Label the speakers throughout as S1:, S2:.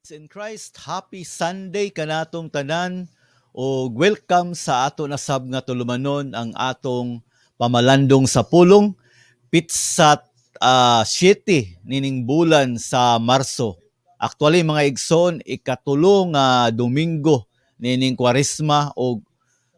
S1: In Christ, happy Sunday kanatong tanan ug welcome sa ato na sab nga tulumanon, ang atong pamalandong sa pulong, petsa 7 nining bulan sa Marso. Actually, mga igsoon, ikatulo nga Domingo nining Kwaresma ug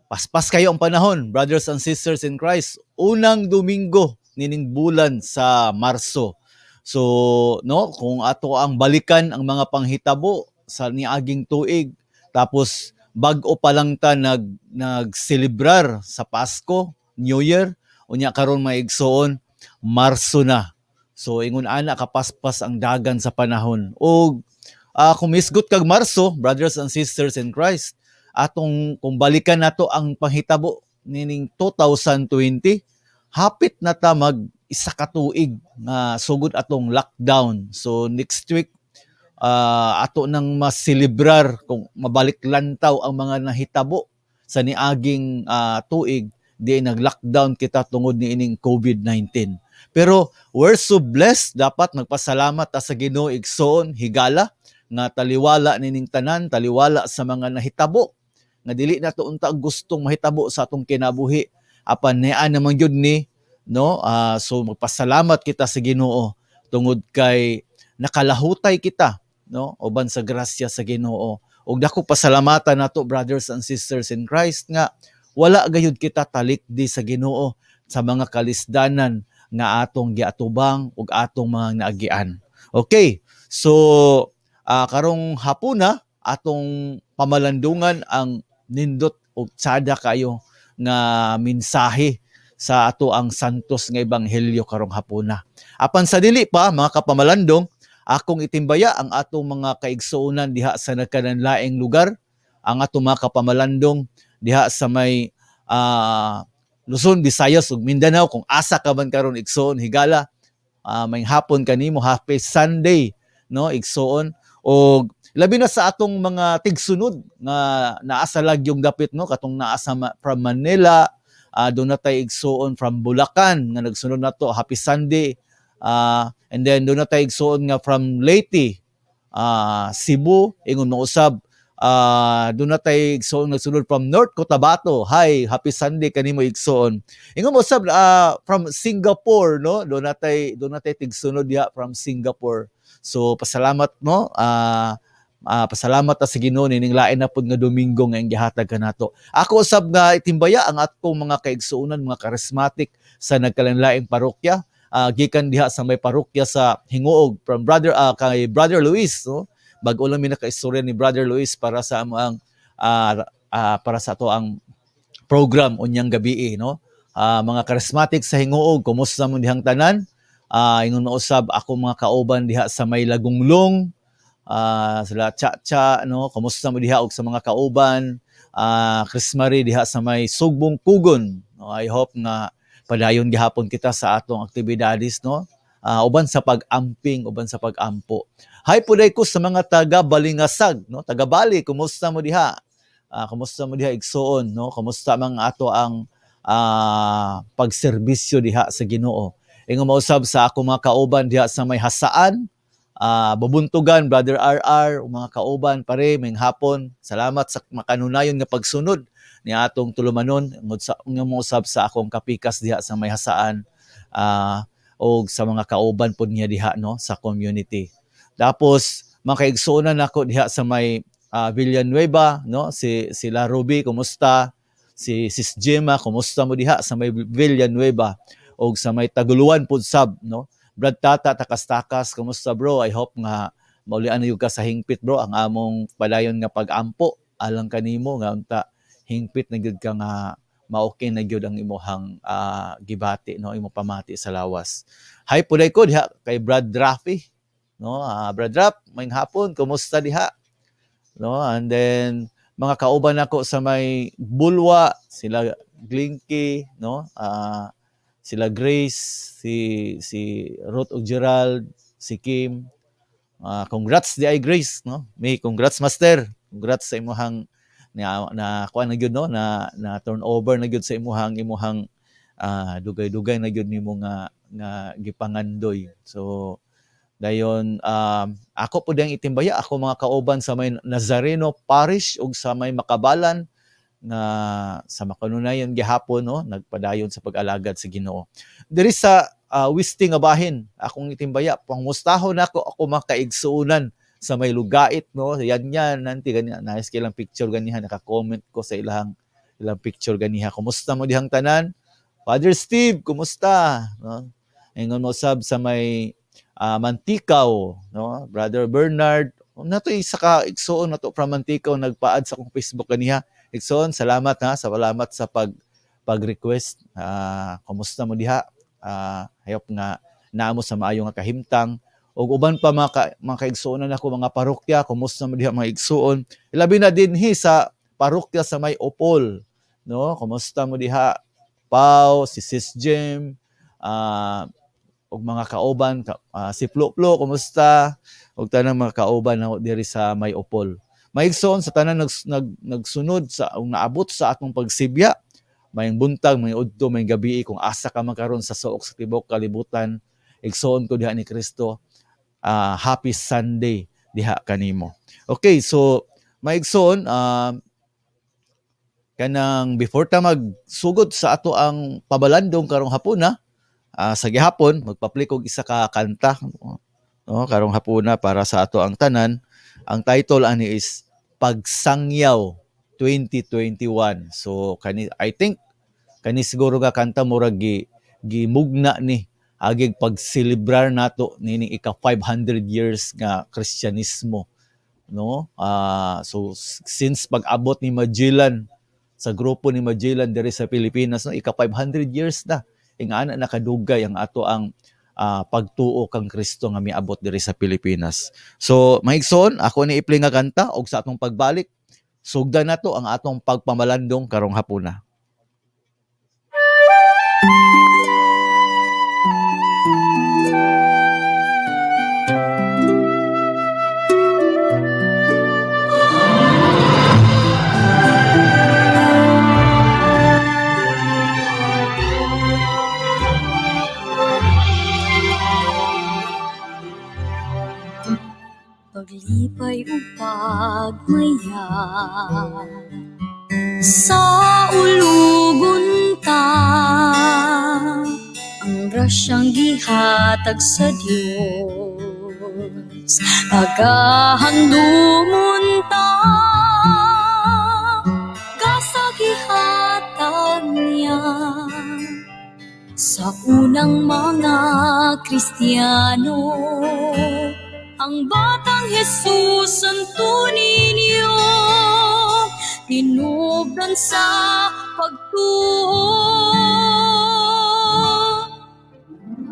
S1: paspas kayo ang panahon, brothers and sisters in Christ. Unang Domingo nining bulan sa Marso. So, no, kung ato ang balikan ang mga panghitabo sa niaging tuig, tapos bag-o pa lang ta nagselebrar sa Pasko, New Year, unya karon, mga igsoon, Marso na. So ingon ana kapaspas ang dagan sa panahon. Og kung misgot kag Marso, brothers and sisters in Christ, atong kung balikan nato ang panghitabo nining 2020, hapit na ta mag isa ka tuig nga sugod atong lockdown. So next week ato nang maselebrar kung mabalik lantaw ang mga nahitabo sa niaging tuig di nag-lockdown kita tungod niining COVID-19. Pero we're so blessed, dapat magpasalamat ta sa Ginoo, igsoon, higala, nga taliwala nining tanan, taliwala sa mga nahitabo nga dili nato unta gustong mahitabo sa atong kinabuhi, apan naa naman gyud ni, no? So magpasalamat kita sa Ginoo tungod kay nakalahutay kita, no, uban sa grasya sa Ginoo. Ug dako pasalamatan nato, brothers and sisters in Christ, nga wala gayud kita talikdi sa Ginoo sa mga kalisdanan nga atong giatubang ug atong mga naagian. Okay, so karong hapuna atong pamalandungan ang nindot og tsada kayo nga mensahe sa ato ang santos nga ebanghelyo karong hapuna. Apan sa dili pa, mga kapamalandong, akong itimbaya ang atong mga kaigsuonan diha sa nagkalanlaing lugar, ang atong mga kapamalandong diha sa may Luzon, Visayas ug Mindanao, kung asa ka man karon, igsoon, higala. May hapon kanimo, happy Sunday, no, igsoon. Og labi na sa atong mga tigsunod nga naa sa lagyong dapit, no, katong naa sa from Manila, doon na tay igsoon from Bulacan nga nagsunod nato, happy Sunday. And then doon na tay igsoon nga from Leyte, Cebu, ingon mo usab doon na tay igsoon nagsunod from North Cotabato. Hi, happy Sunday kanimo, igsoon. Ingon mo usab from Singapore, no, doon na tay tigsunod diha from Singapore. So pasalamat, no, pasalamat ta sa Ginoo nining lain na pud nga Domingo nga gihatag kanato. Ako usab nga itimbaya ang atong mga kaigsuonan, mga charismatic sa nagkalanlaing parokya, gikan diha sa may parokya sa Hinguog, from brother kay Brother Luis, no. Bag-o lang mi nakaistorya ni Brother Luis para sa ato ang program unyang gabi, no. Mga charismatic sa Hinguog, kumusta mo dihang tanan? Ingon usab ako mga kauban diha sa may Lagonglong, sila Cha-Cha, no, kumusta mo diha? Og sa mga kauban Chris Marie diha sa may Sugbong Kugon, no, I hope nga padayon gihapon kita sa atong aktibidades, no, uban sa pag-amping, uban sa pag-ampo. Hi puday ko sa mga taga Balingasag, no, taga Bali, kumusta mo diha? Kumusta mo diha, igsoon, no? Kumusta man ato ang pagserbisyo diha sa Ginoo? Ingon mausab sa ako mga kauban diha sa may Jasaan, Bubuntugan, Brother RR, ug mga kauban pare, may hapon. Salamat sa makanunayon nga pagsunod ni atong tulumanon ngod sa nga mousab sa akong kapikas diha sa may Jasaan og sa mga kauban pod niya diha, no, sa community. Tapos mga kaigsuonan nako diha sa may Villanueva, no, si sila Ruby, kumusta? Si Sis Gemma, kumusta mo diha sa may Villanueva? Og sa may Taguluan pod sab, no? Brad Tata Takas-takas, kumusta, bro? I hope nga maulian na gyud ka sa hingpit, bro, ang among padayon nga pag-ampo alang kanimo nga unta hingpit na gyud ka nga ma-okay na gyud ang imuhang gibati, no, imong pamati sa lawas. Hi puday ko diha kay Brad Rafi, no? Brad Rap, may hapon, kumusta diha? No, and then mga kauban nako sa may Bulwa, sila Glinky, no? Sila Grace, si si Ruth ug Gerald, si Kim. Congrats di ay, Grace, no? May congrats, master. Congrats sa imuhang na kuan na gyud, no, na na turnover na gyud sa imuhang dugay-dugay na gyud nimo nga nga gipangandoy. So Dayon ako po diyang itimbaya ako mga kauban sa may Nazareno Parish ug sa may Makabalan nga sa makanunayan gihapon, no, nagpadayon sa pag-alagad sa Ginoo. Diri sa Wiste nga bahin akong itimbaya, pangmustahon nako ako mga kaigsuonan sa may Lugait, no. Yan yan nanti ganyan nice kay ilang picture ganiha, naka-comment ko sa ilang ilang picture ganiha. Kumusta mo dihang tanan? Father Steve, kumusta? No? Ingon mo sab sa may Mantikaw, no? Brother Bernard, nato isa ka igsuon nato from Mantikaw, nagpa-add sa akong Facebook ganiha. Igsuon, salamat ha, salamat sa pag-request. Kumusta mo diha? Hayop nga naa mo sa maayo nga kahimtang ug uban pa mga kaigsuonan nako, mga parokya, kumusta mo diha, mga igsuon? Labi na dinhi sa parokya sa may Opol, no? Kumusta mo diha? Pau, si Sis Jim, ug mga kauban, si Flo Flo, kumusta? Ug tanang mga kauban nako diri sa may Opol. Maigsoon sa tanan nagsunod sa ug naabot sa atong pagsibya, mayong buntag, mayong udto, mayong gabi, kung asa ka man karon sa suok sa tibuok kalibutan, igsoon ko diha ni Kristo. Happy Sunday diha kanimo. Okay, so maigsoon, kanang before ta magsugod sa ato ang pabalandong karong hapuna, sa gihapon magpa-play kog isa ka kanta, no, karong hapuna para sa ato ang tanan. Ang title ani is Pagsangyaw 2021. So kani, I think kani siguro nga kanta murag gi gimugna ni agig pagselebrar nato nining ika 500 years nga Kristyanismo, no. So since pag-abot ni Magellan sa grupo ni Magellan diri sa Pilipinas, no, ika 500 years na ingana nakadugay ang ato ang pagtuo kang Kristo nga miabot diri sa Pilipinas. So maigsoon, ako ni i-play nga kanta og sa atong pagbalik sugdan nato ang atong pagpamalandong karong hapuna.
S2: Paglipay ug pagmaya sa ulugon ta, ang grasyang gihatag sa Dios, pagahandumon ta gasa gihatag niya sa unang mga Kristiyano. Ang batang Jesus Santo Niño, tinubdan sa pagtuo.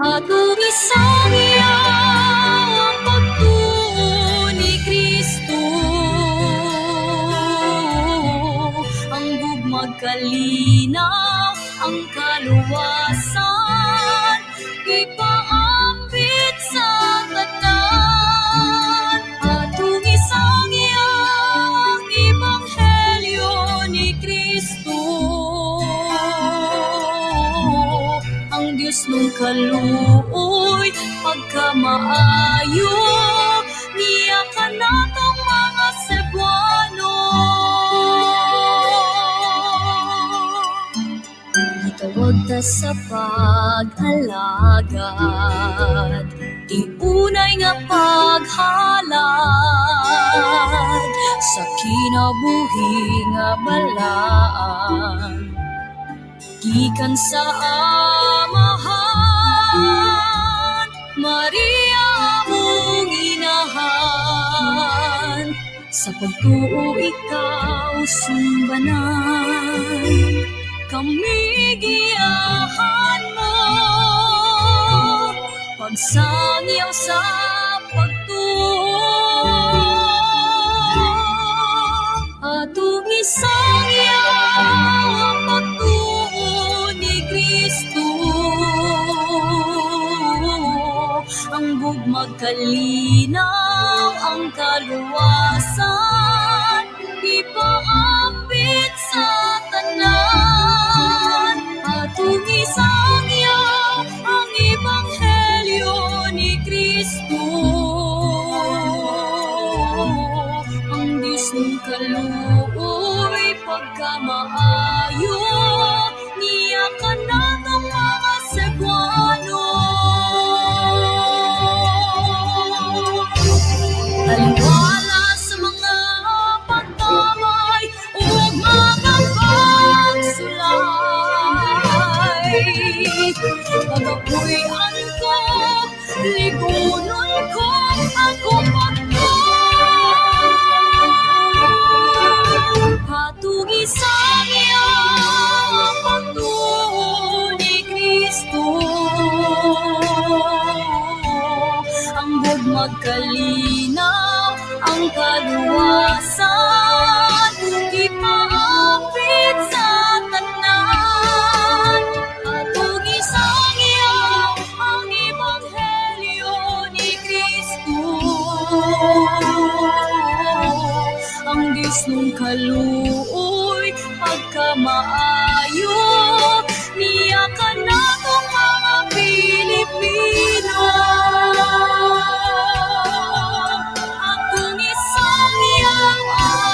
S2: Atong isangyaw ang pagtuo ni Kristo, ang gugmag kalinaw, ang kaluwasan, ipaambit sa tanan. Atong isangyaw ang ebanghelyo ni Kristo, ang Diyos nung kaluoy, pagkamaayo niya kanatong mga Cebuano. Gitawag ta sa pag-alagad, tiunay nga paghalad sa kinabuhi nga balaan, gikan sa Amahan. Maria among inahan, sa pagtuo ikaw sumbanan, kami giyahan mo, pagsangyaw sa pagtuo. Atong isangyaw ang pagtuo ni Kristo, ang gugmag kalinaw, ang kaluwasan, ipaambit sa tanan. Atong isangyaw ang ebanghelyo ni Kristo. Pagkamaayo niya kanatong mga Cebuano. Taliwala sa mga pagtamay ug mga pagsulay, pagapuy-an ko, ligunon ko akong pagtuo. Hatugi sa iyang pagtuo ni Kristo, ang magkalinaw, ang kaluwasan, ipaapit sa tanan. Atong isangyaw ang Ebanghelyo ni Kristo, ang Diyos nung kaluoy, pagkamaayo niya kanatong mga Pilipino. Atong isangyaw ang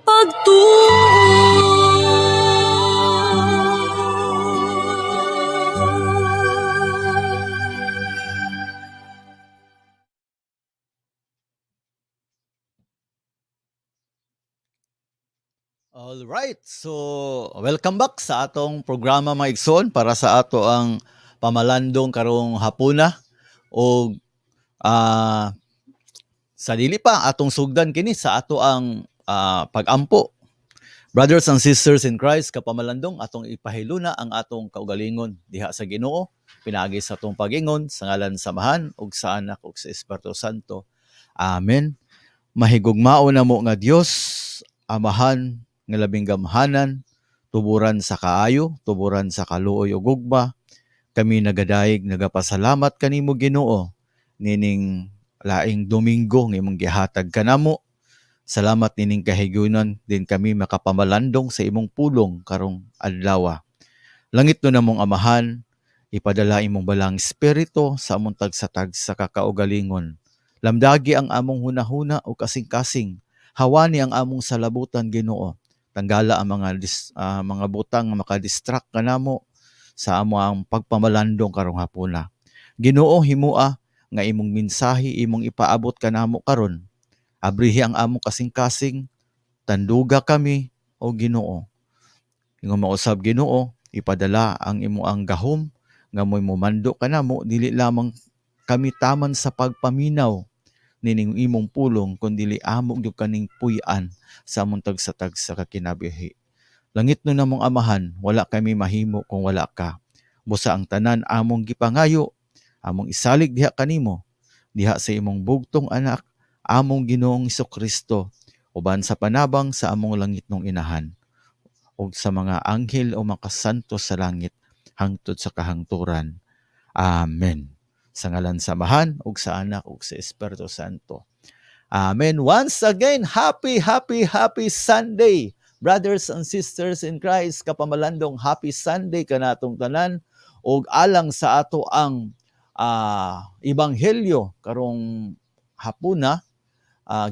S2: pagtuo.
S1: All right. So, welcome back sa atong programa, mga igsoon, para sa ato ang pamalandong karong hapuna og sa dili pa atong sugdan kini sa ato ang pag-ampo. Brothers and sisters in Christ, kapamalandong, atong ipahiluna ang atong kaugalingon diha sa Ginoo pinaagi sa atong pagingon sa ngalan sa Amahan ug sa Anak ug sa Espiritu Santo. Amen. Mahigugmao namo nga Dios, Amahan nga labing gamhanan, tuburan sa kaayo, tuburan sa kaluoy ug gugma, kami nagadayeg, nagapasalamat kanimo, Ginoo, nining laing Domingo nga imong gihatag kanamo. Salamat nining kahigayunan din kami makapamalandong sa imong pulong karong adlaw. Langit no namong Amahan, ipadala imong Balaang Espiritu sa among tagsa-tagsa ka kaugalingon. Lamdagi ang among hunahuna o kasing-kasing. Hawani ang among salabutan, Ginoo. Tanggala ang mga butang nga makadistract kanamo sa amo ang pagpamalandong karong hapuna. Ginoo, himua nga imong mensahe imong ipaabot kanamo karon. Abrihi ang among kasing-kasing, tanduga kami o Ginoo. Ingon mausab, Ginoo, ipadala ang imo ang gahom nga mo'y momando kanamo, dili lamang kami taman sa pagpaminaw nining imong pulong, kundi amo gyud kaning puy-an sa among tagsa-tagsa ka kinabuhi. Langit no namong Amahan, wala kami mahimo kung wala ka. Busa ang tanan among gipangayo, among isalig diha kanimo, diha sa imong bugtong anak, among Ginoong Kristo, uban sa panabang sa among langitnong Inahan ug sa mga anghel o makasanto sa langit hangtod sa kahangturan. Amen. Sa ngalan sa Amahan ug sa Anak ug sa Espiritu Santo. Amen. Once again, happy, happy, happy Sunday. Brothers and sisters in Christ, kapamalandong, happy Sunday kanatong tanan ug alang sa ato ang ebanghelyo karong hapuna,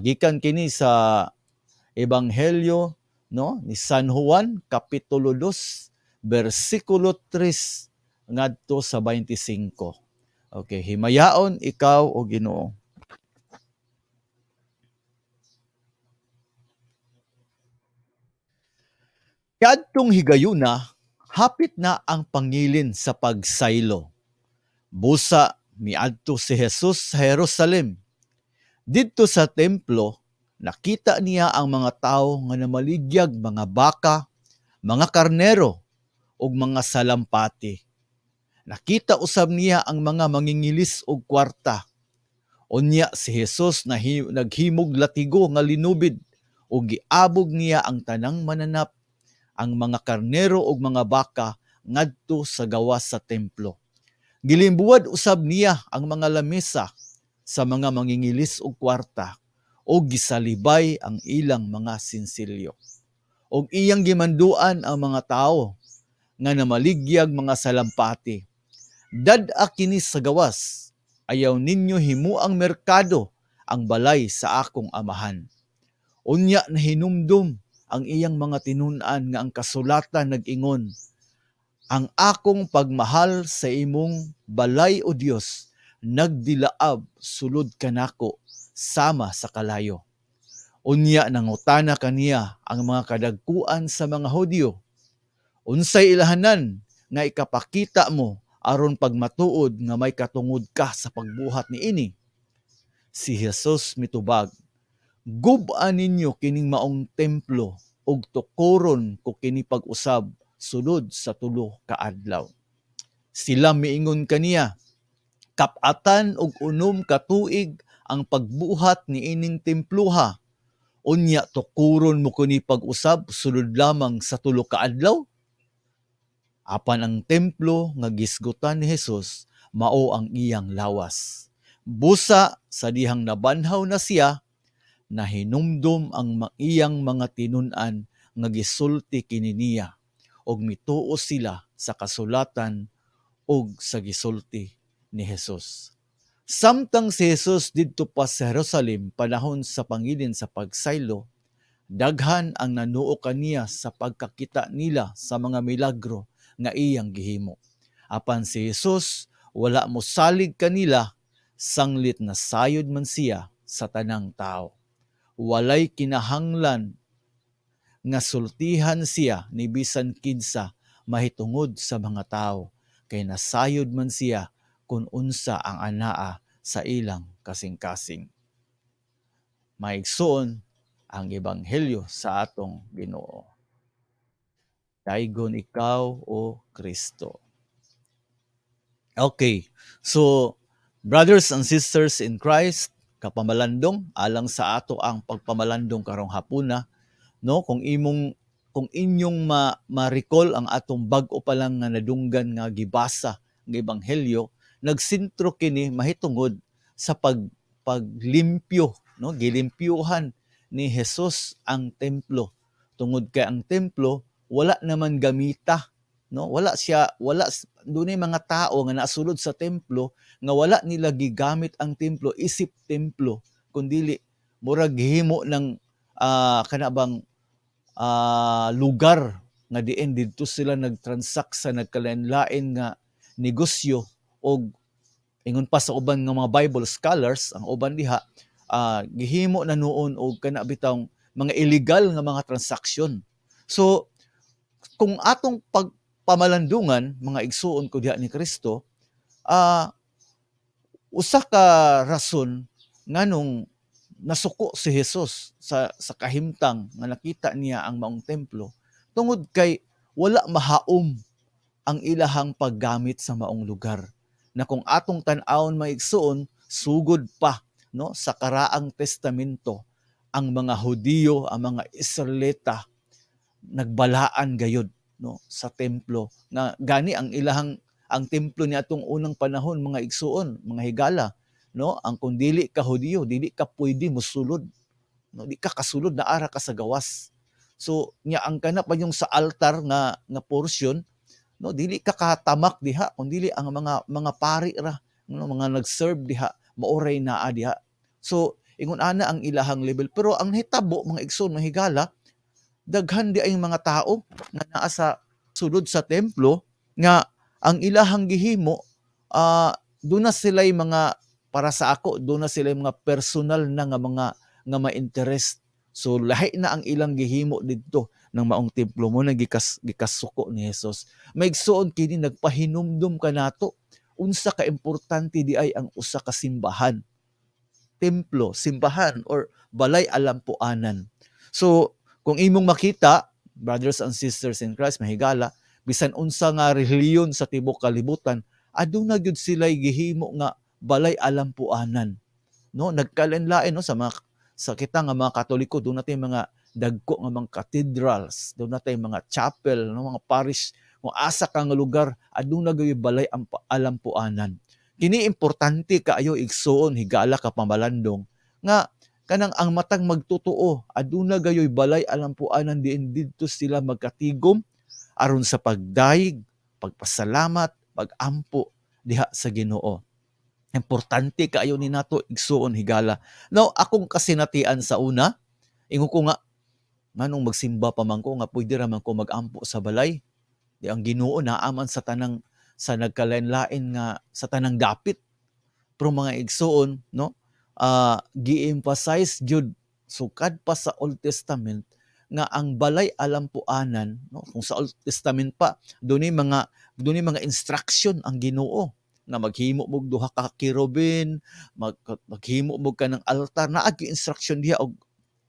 S1: gikan kini sa Ebanghelyo, no, ni San Juan kapitulo 2 bersikulo 3 ngadto sa 25. Okay, himayaon ikaw, o Ginoo. Kadtong higayuna, hapit na ang pangilin sa pagsaylo. Busa miadto si Jesus sa Jerusalem. Didto sa templo, nakita niya ang mga tawo nga namaligyag mga baka, mga karnero ug mga salampati. Nakita usab niya ang mga mangingilis og kwarta. Unya si Jesus naghimog latigo nga linubid ug giabog niya ang tanang mananap, ang mga karnero ug mga baka ngadto sa gawas sa templo. Gilimbuwad usab niya ang mga lamesa sa mga mangingilis og kwarta ug gisalibay ang ilang mga sinsilyo. Ug iyang gimanduan ang mga tawo nga namaligyag mga salampati. "Dad-a kini sa gawas, ayaw ninyo himuang merkado ang balay sa akong Amahan." Unya nahinumdum ang iyang mga tinun-an nga ang kasulatan nag-ingon, "Ang akong pagmahal sa imong balay, O Dios, nagdilaab sulod kanako sama sa kalayo." Unya nangutana kaniya ang mga kadagkuan sa mga Hudyo, "Unsay ilhanan nga ikapakita mo aron pagmatuod nga may katungod ka sa pagbuhat niini?" Si Jesus mitubag, "Gub-a ninyo kining maong templo ug tukuron ko kini pag-usab sulod sa 3 ka adlaw." Sila miingon kaniya, "Kap-atan og 6 ka tuig ang pagbuhat niining temploha, unya tukuron mo kini pag-usab sulod lamang sa 3 ka adlaw?" Apan ang templo nga gisgutan ni Jesus mao ang iyang lawas. Busa sa dihang nabanhaw na siya, nahinumdum ang iyang mga tinun-an nga gisulti kini niya, ug mituo sila sa kasulatan ug sa gisulti ni Jesus. Samtang si Jesus didto pa sa Jerusalem panahon sa pangilin sa pagsaylo, daghan ang nanuo kaniya sa pagkakita nila sa mga milagro nga iyang gihimo. Apan si Jesus wala mosalig kanila, sanglit nasayod man siya sa tanang tao. Walay kinahanglan nga sultihan siya ni bisan kinsa mahitungod sa mga tao, kay nasayod man siya kung unsa ang anaa sa ilang kasing-kasing. Maigsoon, ang ebanghelyo sa atong Ginoo. Daygon ikaw, O Kristo. Okay. So, brothers and sisters in Christ, kapamalandong, alang sa ato ang pagpamalandong karong hapuna, no? Kung inyong ma-recall ang atong bag-o pa lang nga nadunggan nga gibasa nga ebanghelyo, nagsentro kini mahitungod sa paglimpyo, no? Gilimpyuhan ni Jesus ang templo tungod kay ang templo wala naman gamita, no? Wala siya, wala dunay mga tao nga nasulod sa templo nga wala nila gigamit ang templo isip templo, kundili murag gihimo ng kana bang lugar nga diin didto sila nagtransact sa nagkalain-lain nga negosyo. Og ingon pa sa uban nga mga Bible scholars, ang uban diha gihimo na noon og kana bitawng mga illegal nga mga transaksyon. So kung atong pagpamalandungan, mga igsuon ko diha ni Kristo, usa ka rason nganong nasuko si Jesus sa kahimtang nga nakita niya ang maong templo, tungod kay wala mahaom ang ilahang paggamit sa maong lugar na kung atong tan-awon, mga igsuon, sugod pa, no, sa Karaang Testamento ang mga Hudiyo, ang mga Israelita, nagbalaan gayud, no, sa templo. Nga gani ang ilahang ang templo ni atong unang panahon, mga igsuon, mga higala, no, ang kung dili ka Hudiyo, dili ka pwede mosulod, no? Di ka kasulod, naara ka sa gawas. So nya ang kana pa yung sa altar nga nga portion, no, dili ka katamak diha kung dili ang mga pari ra, no, mga nag-serve diha, maoray naa diha. So ingon ana ang ilahang level. Pero ang nahitabo, mga igsoon, mga higala, daghan di ay mga tao nga naa sa sulod sa templo nga ang ilahang gihimo, duna sila'y mga, para sa ako, duna sila'y mga personal na nga mga nga ma-interest. So lahi na ang ilang gihimo didto ng maong templo mo nang gikasuko ni Jesus. Maigsuon, kini nagpahinumdum kanato unsa ka importante di ay ang usa ka simbahan, templo, simbahan or balay alampuanan. So kung imong makita, brothers and sisters in Christ, mahigala, bisan unsa nga relihiyon sa tibuok kalibutan, aduna gyud sila'y gihimo nga balay alampuanan, no? Nagkalain-lain, no? Sa kita nga mga Katoliko, duna tay mga dagko nga mga cathedrals, duna tay mga chapel, no, mga parish. Kung asa ka nga lugar, aduna gyud balay alampuanan. Kini importante kaayo, igsuon, higala, kapamalandong, nga kanang ang matag magtotoo aduna gayoy balay alampuanan diin didto sila magkatigom aron sa pagdayeg, pagpasalamat, pagampo diha sa Ginoo. Importante kaayo ni nato, igsuon, higala. Now, akong kasinatian sa una, ingon ko nga, nganong magsimba pa man ko nga pwede ra man ko mag-ampo sa balay? Di ang Ginoo naa man sa tanang, sa nagkalain-lain nga, sa tanang dapit. Pero mga igsuon, no, gi-emphasize gyud sukad pa sa Old Testament nga ang balay alampuanan, no, kung sa Old Testament pa, dunay mga instruction ang Ginoo nga maghimo mog duha ka kerubin, maghimo mo kanang altar, naa gyud instruction diha og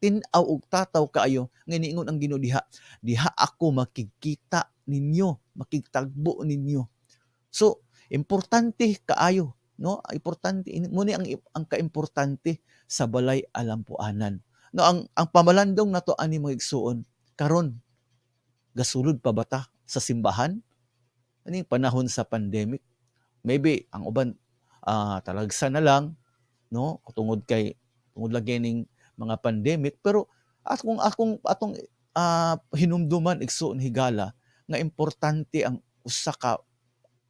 S1: tin-aw og tataw kaayo nga niingon ang Ginoo diha, diha ako makigkita ninyo, makigtagbo ninyo. So importante kaayo, no, importante mo ni ang kaimportante sa balay alampuanan, no. Ang pamalandong nato ani, mga igsuon, karon gasulod pa ba ta sa simbahan aning panahon sa pandemic? Maybe ang uban talagsa na lang, no, tungod kay tungod lagi ning mga pandemic. Pero akong akong atong hinumduman, igsuon, higala, nga importante ang usa ka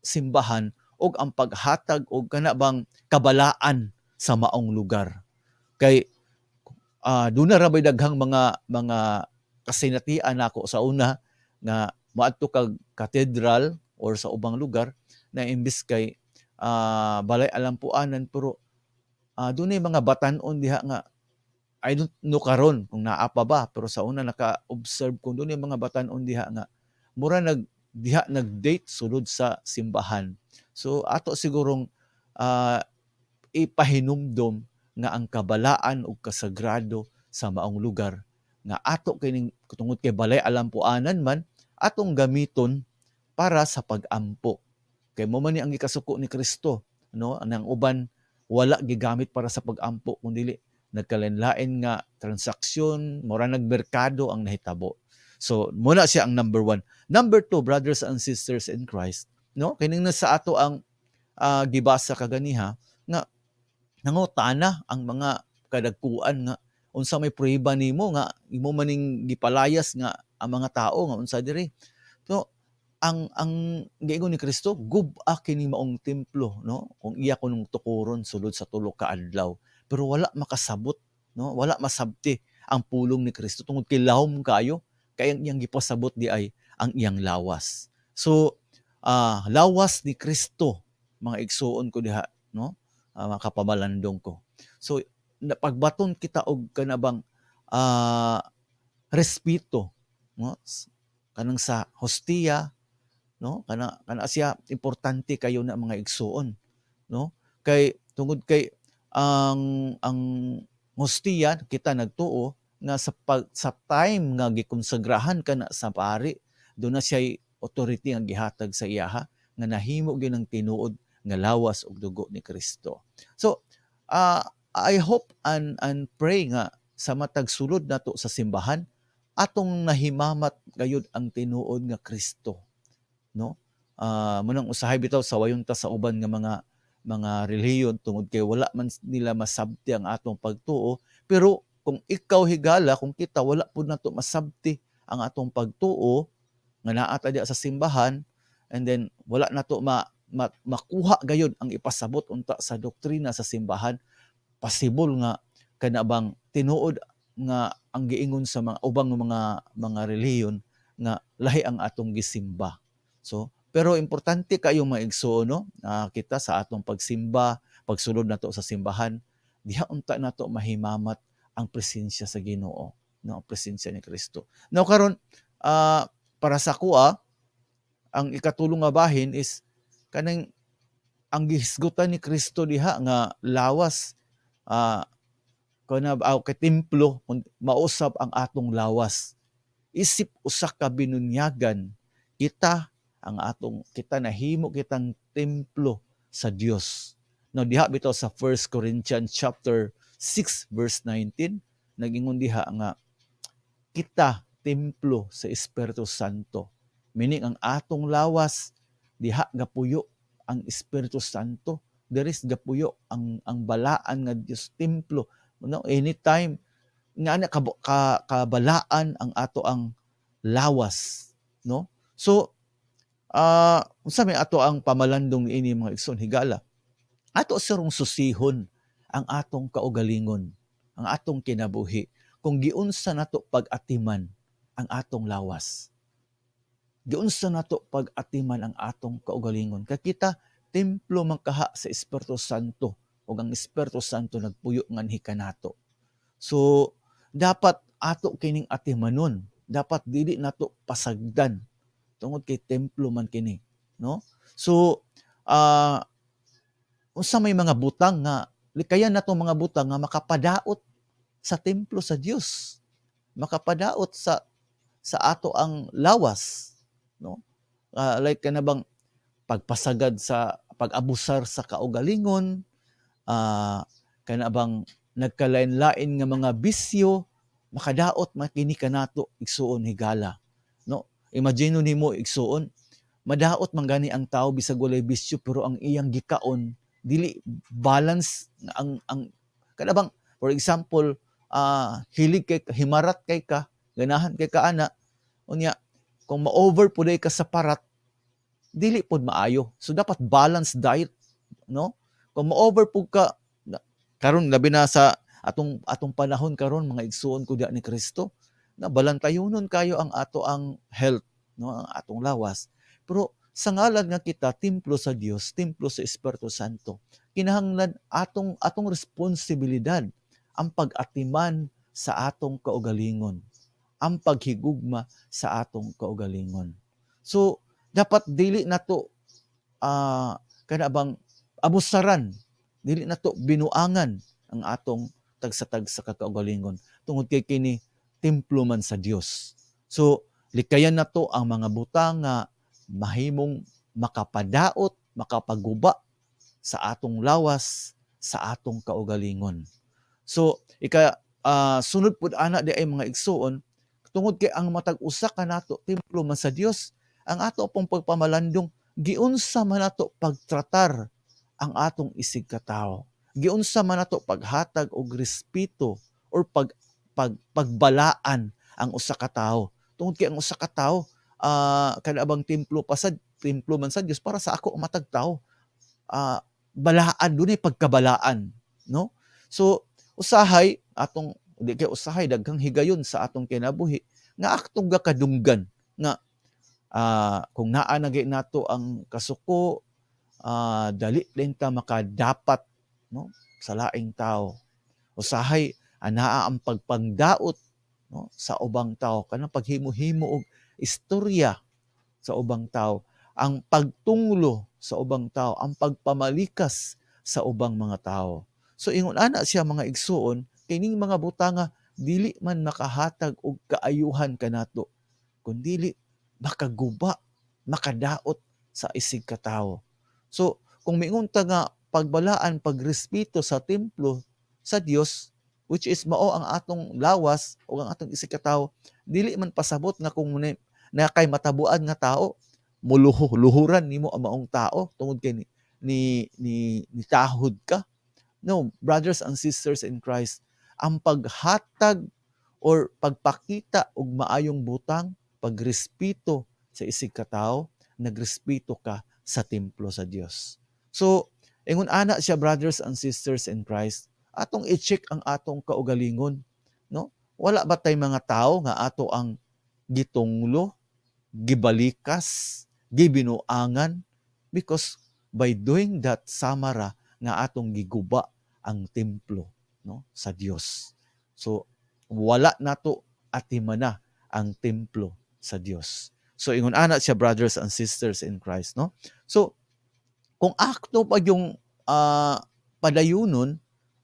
S1: simbahan ug ang paghatag og kana bang kabalaan sa maong lugar, kay duna ra bay daghang mga kasinatian nako sa una nga moadto kag cathedral or sa ubang lugar na imbis kay balay alampuanan, pero dunay mga batan-on diha nga, I don't know karon kung naa pa ba, pero sa una naka-observe ko dunay mga batan-on diha nga mura nag diha nag-date sulod sa simbahan. So ato sigurong ipahinumdom nga ang kabalaan ug kasagrado sa maong lugar nga ato kining tungod kay balay alampuanan man, atong gamiton para sa pag-ampo, kay mo man ni ang gikasuko ni Kristo, no. Anang uban wala gigamit para sa pag-ampo kun dili nagkalain-lain nga transaksyon, mura nagmerkado ang nahitabo. So muna siya ang number one. Number two, brothers and sisters in Christ, no, kining na sa ato ang gibasa kaganiha nga nangutana ang mga kadagkuan nga unsa may prueba nimo nga imo maning gipalayas nga ang mga tao nga unsa diri. So ang giingon ni Kristo, "Gub-a kini maong templo, no, kung iya kunong tukuron sulod sa 3 ka adlaw." Pero wala makasabot, no, wala masabti ang pulong ni Kristo tungod kay lahom kayo, kay ang iyang gipasabot di ay ang iyang lawas. So lawas ni Kristo, mga igsuon ko diha, no, mga kapamalandong ko. So pagbaton kita og kanabang respeto, no, kanang sa hostiya, no, kana kana siya importante kayo na, mga igsuon, no, kay tungod kay ang hostiya, kita nagtuo nga sa time nga gikonsagrahan kana sa pari, do na siya authority nga gihatag sa iyaha nga nahimo gyud ang tinuod nga lawas ug dugo ni Kristo. So I hope and pray nga sa matag sulod nato sa simbahan, atong nahimamat gayud ang tinuod nga Kristo, no. Munang usahay bitaw sawayon ta sa uban nga mga relihiyon tungod kay wala man nila masabti ang atong pagtuo. Pero kung ikaw, higala, kung kita wala pud nato masabti ang atong pagtuo nga naa ta diha sa simbahan, and then wala nato makuha gayud ang ipasabot unta sa doktrina sa simbahan, possible nga kana bang tinuod nga ang giingon sa mga ubang mga relihiyon nga lahi ang atong gisimba. So pero importante kayo, mga igsuon, no, kita sa atong pagsimba, pagsulod nato sa simbahan, diha unta nato mahimamat ang presensya sa Ginoo, no, ang presensya ni Kristo. Now karon, para sa akoa, ang ikatulong nga bahin is kanang ang gihisgutan ni Kristo diha nga lawas, kana kay templo kun mausab ang atong lawas isip usa ka binunyagan. Kita ang atong kita nahimo kitang templo sa Dios, no. Diha bitaw sa 1 Corinthians chapter 6 verse 19, nagingon diha nga kita templo sa Espiritu Santo, meaning ang atong lawas, diha gapuyo ang Espiritu Santo, there is gapuyo ang balaan nga Dios, templo, no. Anytime nga ana kabalaan ang ato ang lawas, no. So unsa may ato ang pamalandong niini, mga igsoon, higala? Ato sirong susihon ang atong kaugalingon, ang atong kinabuhi, kung giunsa nato pag-atiman ang atong lawas. Giunsa nato pag-atiman ang atong kaugalingon. Kay kita templo man kaha sa Espiritu Santo ug ang Espiritu Santo nagpuyo nganhi kanato. So dapat ato kining atimanon, dapat dili nato pasagdan tungod kay templo man kini, no? So unsa may mga butang nga likayan nato, mga butang nga makapadaot sa templo sa Dios, makapadaot sa ato ang lawas, no? Like kana bang pagpasagad sa pag-abusar sa kaugalingon, kana bang nagkalain-lain nga mga bisyo, makadaot man kini kanato, igsuon, higala, no? Imagine nimo, igsuon, madaot man gani ang tao bisag walay bisyo, pero ang iyang gikaon dili balance. Ang kana bang, for example, hilig kay himarat kay ka, ganahan kay ka ana, unya kung ma-over pud ka sa parat, dili pod maayo. So dapat balance diet, no? Kung ma-over pud ka karon, labi na sa atong panahon karon, mga igsuon ko diha ni Kristo, na balantayonon kayo ang ato ang health, no, ang atong lawas. Pero sa ngalan nga kita templo sa Dios, templo sa Espiritu Santo, kinahanglan atong responsibilidad ang pag-atiman sa atong kaugalingon, ang paghigugma sa atong kaugalingon. So dapat dili nato kana bang abusaran, dili nato binuangan ang atong tagsa-tagsa ka kaugalingon tungod kay kini templo man sa Dios. So likayan nato ang mga butang nga mahimong makapadaot, makapaguba sa atong lawas, sa atong kaugalingon. So ika sunod pud ana di ay, mga igsuon, tungod kay ang matag usa kanato templo man sa Dios, ang ato pong pagpamalandong, giunsa man nato pagtratar ang atong isig katawo? Giunsa man nato paghatag og respeto or pag, pag pagbalaan ang usa ka tawo? Tungod kay ang usa ka tawo, kana bang templo pa sa templo man sa Dios, para sa ako ang matag tawo balaan, dunay pagkabalaan, no? So usahay atong, di kay usahay, daghang higayon sa atong kinabuhi nga atong gakadunggan nga kung naa na gyud nato ang kasuko, dali din ta makadapat, no, sa laing tao. Usahay anaa ang pagpangdaot, no, sa ubang tao, kanang paghimo-himo og istorya sa ubang tao, ang pagtunglo sa ubang tao, ang pagpamalikas sa ubang mga tao. So ingon ana siya, mga igsuon, kining mga butanga dili man makahatag og kaayuhan kanato kundili makaguba, makadaot sa isig katawo. So kung miingon ta nga pagbalaan, pagrespeto sa templo sa Dios, which is mao ang atong lawas o ang atong isig katawo, dili man pasabot nga kung na kay matabuan nga tao, muluho luhuran nimo ang maong tao tungod kay ni tahod ka. No, brothers and sisters in Christ, ang paghatag or pagpakita og maayong butang, pagrespeto sa isig katawo, nagrespeto ka sa templo sa Dios. So ingon ana siya, brothers and sisters in Christ, atong i-check ang atong kaugalingon, no? Wala ba tay mga tao nga ato ang gitunglo, gibalikas, gibinuangan? Because by doing that, samara nga atong giguba ang templo, no, sa Dios. So wala nato atimana ang templo sa Dios. So ingon ana siya, brothers and sisters in Christ, no? So kung akto pa yung padayunon,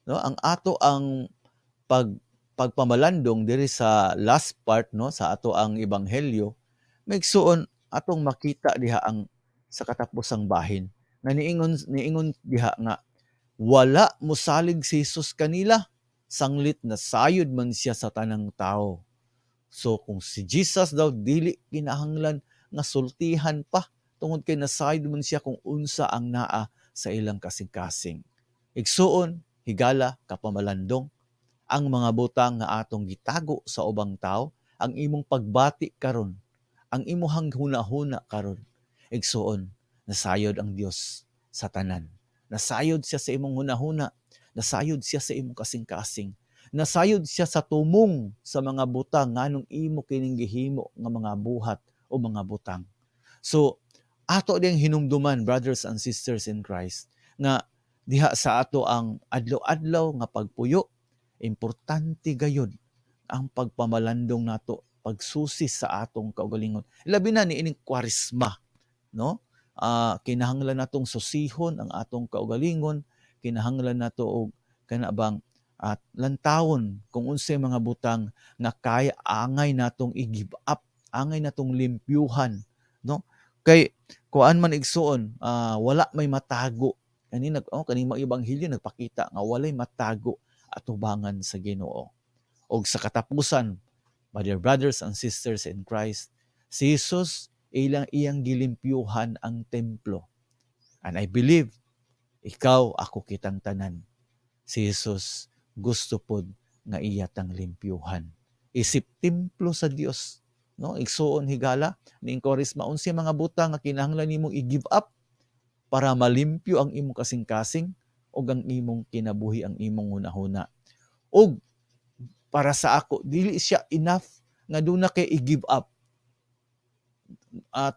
S1: no, ang ato ang pagpamalandong diri sa last part, no, sa ato ang ebanghelyo, maigsuon, atong makita diha ang sa katapusang bahin nga niingon diha nga wala mosalig si Jesus kanila sanglit nasayod man siya sa tanang tao. So kung si Jesus daw dili kinahanglan nga sultihan pa tungod kay nasayod man siya kung unsa ang naa sa ilang kasing-kasing. Igsuon, higala, kapamalandong, ang mga butang nga atong gitago sa ubang tao, ang imong pagbati karon, ang imuhang hunahuna karon, igsuon, nasayod ang Dios sa tanan. Nasayod siya sa imong hunahuna, nasayod siya sa imong kasing-kasing, nasayod siya sa tumong sa mga butang nganong imo kining gihimo nga mga buhat o mga butang. So ato ding hinumduman, brothers and sisters in Christ, nga diha sa ato ang adlaw-adlaw nga pagpuyo, importante gayud ang pagpamalandong nato, pagsusi sa atong kaugalingon, labi na niining Kwaresma, no? Kinahanglan natong susihon ang atong kaugalingon, kinahanglan nato og kana bang at lantawon kung unsay mga butang nga kaya angay natong i-give up, angay natong limpyuhan, no? Kay kuan man, igsuon, wala may matago kani nag oh, kaning mga ebanghelyo nagpakita nga walay matago atubangan sa Ginoo. Og sa katapusan, my dear brothers and sisters in Christ, si Jesus ilang iyang gilimpyuhan ang templo. And I believe ikaw, ako, kitang tanan, si Jesus gusto pod nga iya tang limpyuhan isip templo sa Dios, no? Igsuon, higala, ni Kwaresma, unsay mga butang nga kinahanglan nimong i-give up para malimpyo ang imong kasing-kasing ug ang imong kinabuhi, ang imong hunahuna? Ug para sa ako, dili siya enough nga duna kay i-give up.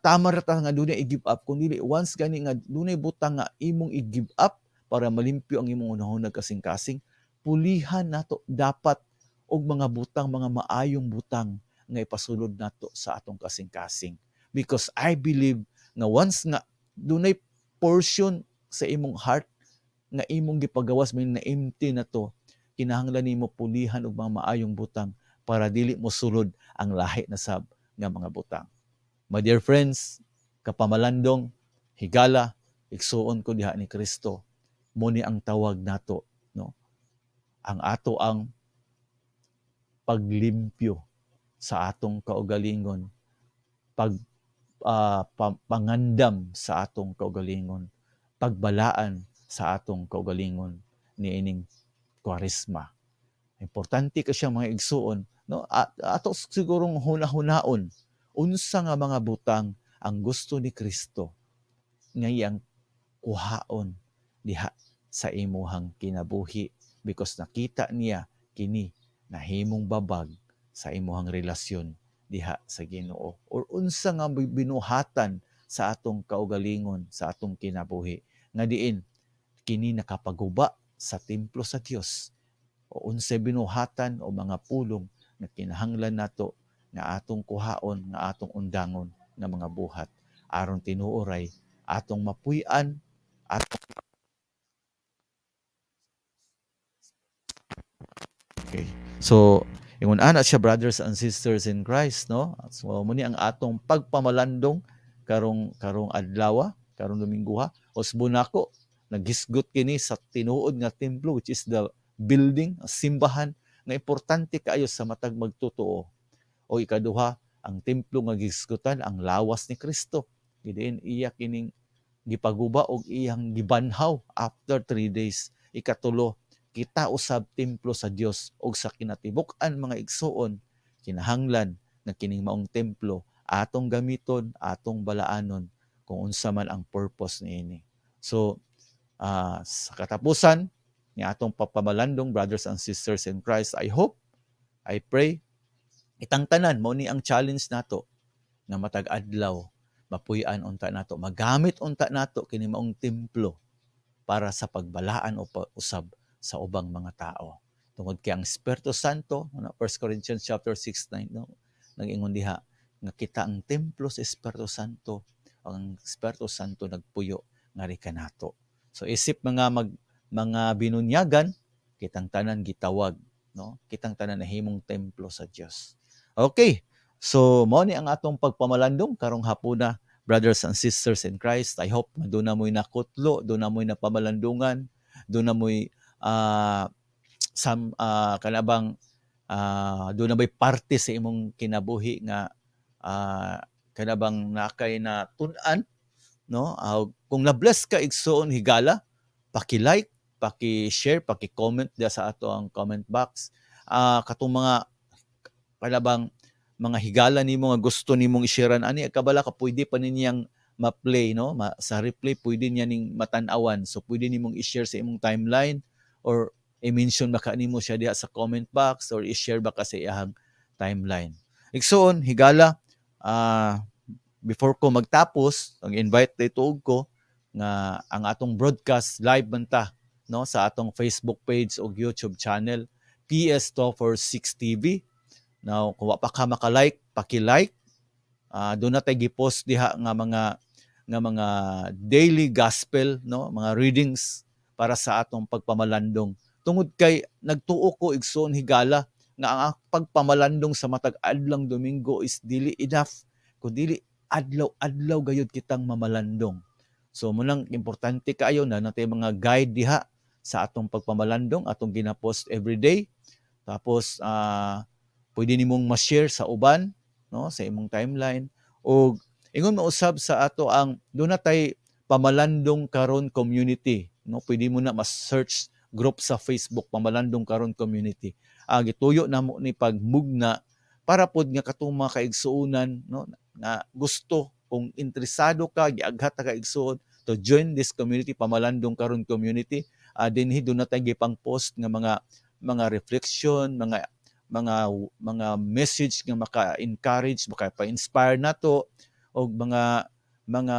S1: Tama ra ta nga dunay i-give up, kun dili once gani nga dunay butang nga imong i-give up para malimpyo ang imong hunahuna, kasing-kasing, pulihan nato dapat og mga butang, mga maayong butang nga ipasulod nato sa atong kasing-kasing, because I believe nga once nga dunay portion sa imong heart nga imong gipagawas, may na empty na to, kinahanglan nimo pulihan og mga maayong butang para dili mo sulod ang lahi na sab nga mga butang. My dear friends, kapamalandong, higala, igsuon ko diha ni Kristo, mo ni ang tawag nato, no? Ang ato ang paglimpyo sa atong kaugalingon, pag pangandam sa atong kaugalingon, pagbalaan sa atong kaugalingon niining Kwaresma. Importante ka siya, mga igsuon, no? Ato sigurong huna-hunaon unsa nga mga butang ang gusto ni Kristo nga iyang kuhaon diha sa imuhang kinabuhi, because nakita niya kini nahimong babag sa imuhang relasyon diha sa Ginoo, or unsa nga binuhatan sa atong kaugalingon, sa atong kinabuhi nga diin kini nakapaguba sa templo sa Dios, o unsay binuhatan o mga pulong nga kinahanglan nato nga atong kuhaon, nga atong undangon nga mga buhat aron tinuoray atong mapuy-an atong. Okay. So, ingon ana siya, brothers and sisters in Christ, no? So, muni ang atong pagpamalandong karong adlaw, karong Domingo ha. Usbon nako, naghisgot kini sa tinuod nga templo, which is the building, simbahan nga importante kaayo sa matag magtotoo. O ikaduha, ang templo nga gihisgutan ang lawas ni Kristo. Gidiin iya kining gipaguba og iyang gibanhaw after 3 days. Ikatulo, kita usab templo sa Dios, og sa kinatibuk-an, mga igsuon, kinahanglan nga kining maong templo atong gamiton, atong balaanon kung unsa man ang purpose niini. So sa katapusan ni atong pagpamalandong, brothers and sisters in Christ, I hope, I pray, itang tanan mao ni ang challenge nato nga matag adlaw mapuy-an unta nato, magamit unta nato kini maong templo para sa pagbalaan o usab sa ubang mga tao. Tungod kay ang Espiritu Santo, ano, 1 Corinthians chapter 6 9, no, nag-ingon diha nga kita ang templo sa Espiritu Santo, ang Espiritu Santo nagpuyo ngari kanato. So isip mga binunyagan, kitang tanan gitawag, no? Kitang tanan nahimong templo sa Dios. Okay. So mao ni ang atong pagpamalandong karong hapuna, brothers and sisters in Christ. I hope nga duna mo'y nakutlo, duna mo'y napamalandungan, duna mo'y some kanabang duna ba'y parte sa imong kinabuhi nga kanabang nakay na tun-an, no? Kung na-bless ka, igsuon, higala, paki-like, paki-share, paki-comment diya sa ato ang comment box. Katong mga kanabang mga higala nimo nga gusto nimong i-share ani, kabala ka pwede pa ninyang ma-play, no? Sa replay pwede niya ning matan-awan. So pwede nimong i-share sa imong timeline or i-mention baka nimo siya diha sa comment box or i-share baka sa iyang timeline. Igsoon, higala, before ko magtapos, ang invite dito ko nga ang atong broadcast live man ta, no, sa atong Facebook page o YouTube channel, PS246 TV. Now, kung wa pa ka maka-like, paki-like. Doon na tayo gi-post diha nga mga daily gospel, no, mga readings para sa atong pagpamalandong. Tungod kay nagtuo ko, igsoon higala, nga ang pagpamalandong sa matag adlang Domingo is dili enough kun dili adlaw-adlaw gayud kitang mamalandong. So munang importante kaayo na natay mga guide diha sa atong pagpamalandong, atong gina-post every day. Tapos pwede nimong ma-share sa uban, no, sa imong timeline o ingon mausab sa ato ang doon na tay Pamalandong Karon Community, no? Pwede mo na ma-search group sa Facebook, Pamalandong Karon Community. Gituyo namo ni pagmugna para pod nga katong mga kaigsuonan, no, nga gusto, kung interesado ka, giaghat ta ka, igsuon, to join this community, Pamalandong Karon Community. Dinhi doon na tay gipang post nga mga reflection, mga message nga maka-encourage, maka-inspire nato og mga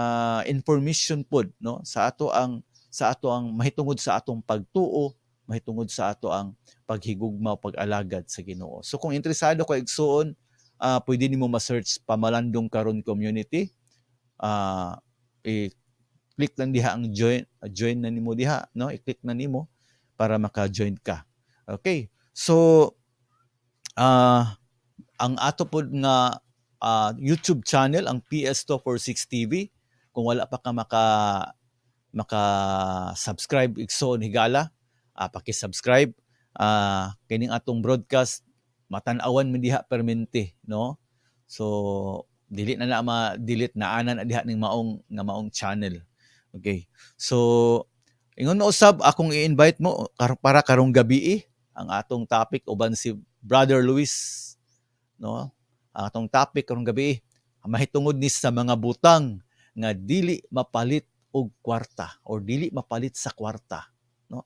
S1: information pod, no, sa ato ang mahitungod sa atong pagtuo, mahitungod sa ato ang paghigugma o pag-alagad sa Ginoo. So kung interesado ka, igsuon, pwede nimo ma-search Pamalandong Karon Community. I-click lang diha ang join, join na nimo diha, no? I-click na nimo para maka-join ka. Okay. So ang ato pod nga YouTube channel, ang PS246 TV, kung wala pa ka maka subscribe, igsoon higala, paki-subscribe. Kining atong broadcast matan-awan man diha permente, no? So dili na na ma-delete, naanan na diha ning maong nga maong channel. Okay, so ingon mo usab, akong i-invite mo para karong gabi ang atong topic uban si Brother Luis, no? Ang atong topic karong gabi mahitungod ni sa mga butang nga dili mapalit og kwarta or dili mapalit sa kwarta, no?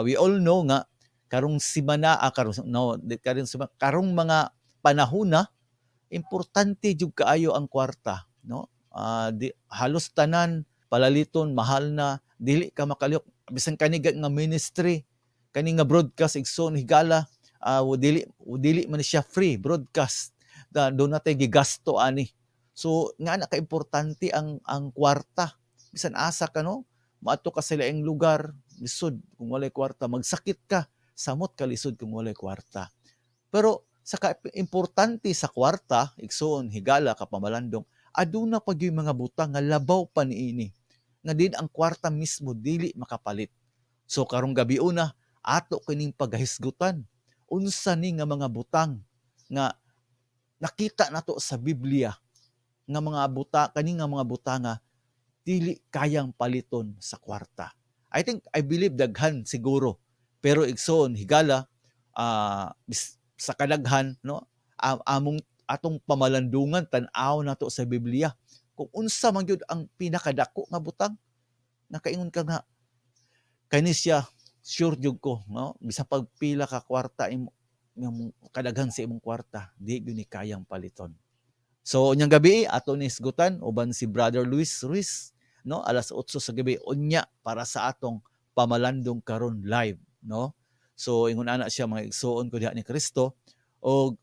S1: We all know nga karong simana, karong, no, di karong sima, karong mga panahon na importante jud kaayo ang kwarta, no? Di, halos tanan palaliton mahal na, dili ka makalihok. Bisan kani nga ministry, kani nga broadcast, igsoon higala, dili man siya free broadcast da, doon natay gigasto ani. So nga na ka-importante ang kwarta. Bisan asa ka, no, maadto ka sa laing lugar, lisod kung walay kwarta. Magsakit ka, samot ka lisod kung walay kwarta. Pero sa ka-importante sa kwarta, igsoon higala, kapamalandong, aduna pa gyud mga butang nga labaw pa niini nga din ang kwarta mismo dili makapalit. So karong gabi una, ato kining paghahisgutan unsa ni nga mga butang nga nakita nato sa Biblia nga mga buta kani nga mga butang nga dili kayang paliton sa kwarta. I think, I believe daghan siguro. Pero igsoon higala, sa kadaghan, no, among atong pamalandungan, tan-aw nato sa Biblia kung unsa man gyud ang pinakadako nga butang nakaingon ka nga kani siya, sure jud ko, no, bisan pagpila ka kwarta imo nga kadaghan sa imong kwarta, di gyud ni kayang paliton. So unyang gabi ato ni hisgutan uban si Brother Luis Ruiz, no, alas 8 sa gabi unya para sa atong Pamalandong Karon live, no? So ingon ana siya, mga igsuon ko diha ni Kristo, og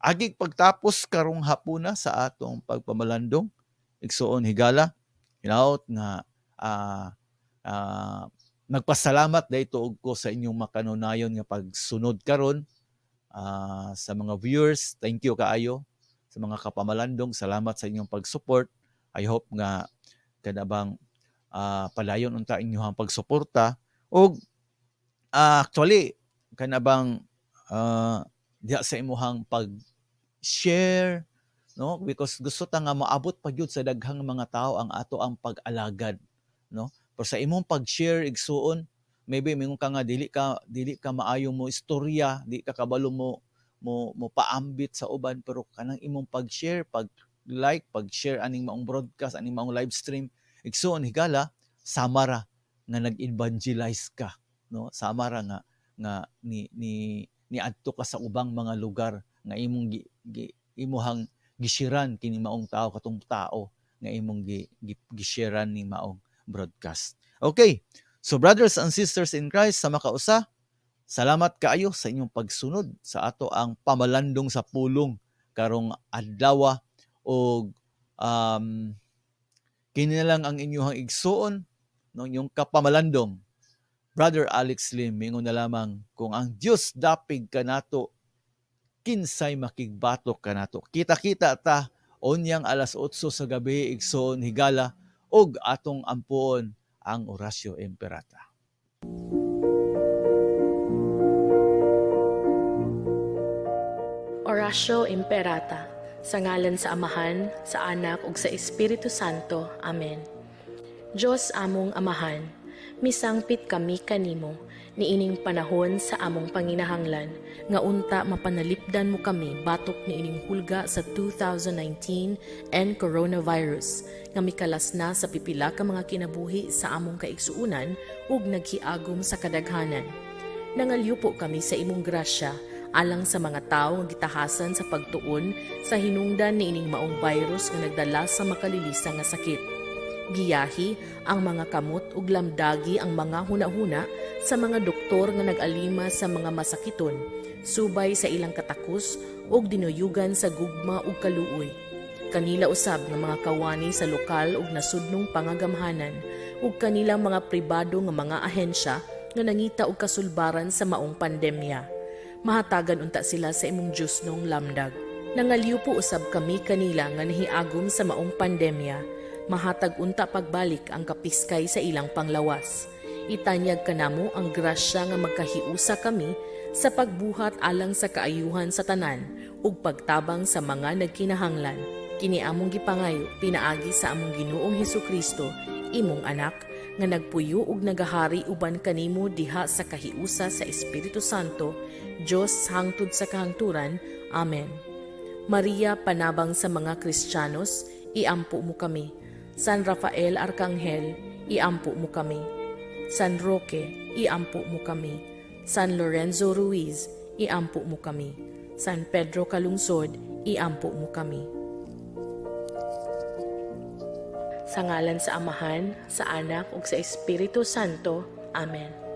S1: agig pagtapos karong hapuna sa atong pagpamalandong, igsuon higala, hinaot nga nagpasalamat dayto og ko sa inyong makanunayon nga pagsunod karon. Sa mga viewers, thank you kaayo. Sa mga kapamalandong, salamat sa inyong pag-support. I hope nga kanabang padayon unta inyong pagsuporta og actually kanabang diha sa imuhang pag-share, no, because gusto ta nga maabot pa gyud sa daghang mga tao ang ato ang pag-alagad, no? Pero sa imong pag-share, igsuon, maybe mingon ka nga dili ka maayo mo istorya, di ka kabalo mo mo paambit sa uban, pero kanang imong pag-share, pag pag-like, pag-share aning maong broadcast, aning maong live stream, igsuon higala, sama ra nga nag-evangelize ka, no? Sama ra nga nga ni ni niadto ka sa ubang mga lugar nga imong gi, gi, imuhang gishiran kini maong tao, katong tao nga imong gi-sharean ni maong broadcast. Okay. So brothers and sisters in Christ, sa makausa, salamat kaayo sa inyong pagsunod sa ato ang pamalandong sa pulong karong adlaw og kini na lang ang inyong igsuon, no, inyong kapamalandong, Brother Alex Lim, mingon na lamang, kung ang Dios dapig kanato, kinsay makigbatok kanato? Kita-kita ta unyang alas 8 sa gabi, igsoon higala, ug atong ampuon ang Oratio Imperata.
S3: Oratio Imperata. Sa ngalan sa Amahan, sa Anak ug sa Espiritu Santo. Amen. Dios among Amahan, misangpit kami kanimo niining panahon sa among panginahanglan nga unta mapanalipdan mo kami batok niining hulga sa 2019 and coronavirus nga mikalas na sa pipila ka mga kinabuhi sa among kaigsuonan ug naghiagom sa kadaghanan. Nangalyupo kami sa imong grasya alang sa mga tawo nga gitahasan sa pagtuon sa hinungdan niining maong virus nga nagdala sa makalilisa nga sakit. Giyahi ang mga kamot ug lamdagi ang mga hunahuna sa mga doktor nga nag-alima sa mga masakiton, subay sa ilang katakos ug dinuyugan sa gugma ug kaluoy. Kanila usab nga mga kawani sa lokal ug nasudnong pangagamhanan ug kanilang mga pribado nga mga ahensya nga nangita og kasulbaran sa maong pandemya. Mahatagan unta sila sa imong Diyosnong lamdag. Nangalyupo usab kami kanila nga nahiagom sa maong pandemya. Mahatag unta pagbalik ang kapiskay sa ilang panglawas. Itanyag kanamo ang grasya nga magkahiusa kami sa pagbuhat alang sa kaayuhan sa tanan ug pagtabang sa mga nagkinahanglan. Kini among gipangayo pinaagi sa among Ginoong Hesukristo, imong anak, nga nagpuyo ug nagahari uban kanimo diha sa kahiusa sa Espiritu Santo, Dios hangtod sa kahangturan. Amen. Maria, panabang sa mga Kristiyanos, iampo mo kami. San Rafael Arkanghel, iampo mo kami. San Roque, iampo mo kami. San Lorenzo Ruiz, iampo mo kami. San Pedro Calungsod, iampo mo kami. Sa ngalan sa Amahan, sa Anak ug sa Espiritu Santo. Amen.